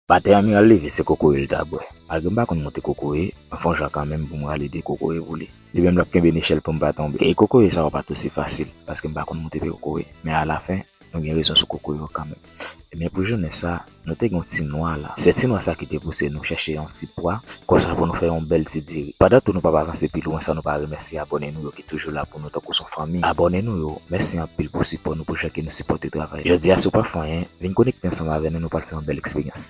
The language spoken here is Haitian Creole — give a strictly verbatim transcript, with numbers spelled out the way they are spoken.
Patè Amiral leve, se kokoye l t ap bwè. Malgre m pa konn moute kokoye, mwen fè yon jan kanmenm pou m rale de kokoye pou li. Li menm l ap kenbe nechèl pou m pa tonbe. E kokoye sa yo pa t osi fasil, paske m pa konn moute kokoye. Men alafen, nou gen rezon sou kokoye yo kanmenm. Ebyen, pou jounen sa, nou te gen yon ti nwa la. Se ti nwa sa ki te pouse nou chèche yon ti pwa, konsa pou nou fè yon bèl ti diri. Pandan tou nou p ap avanse pi lwen san nou pa remèsye abòne nou yo ki toujou la pou nou tankou s on fanmi. Abòne nou yo, mèsi anpil pou sipò nou, pou jan ke nou sipòte travay. Jodi a, si w pa fè anyen, vin konekte ansanm avè nou, nou pral fè yon bèl eksperyans.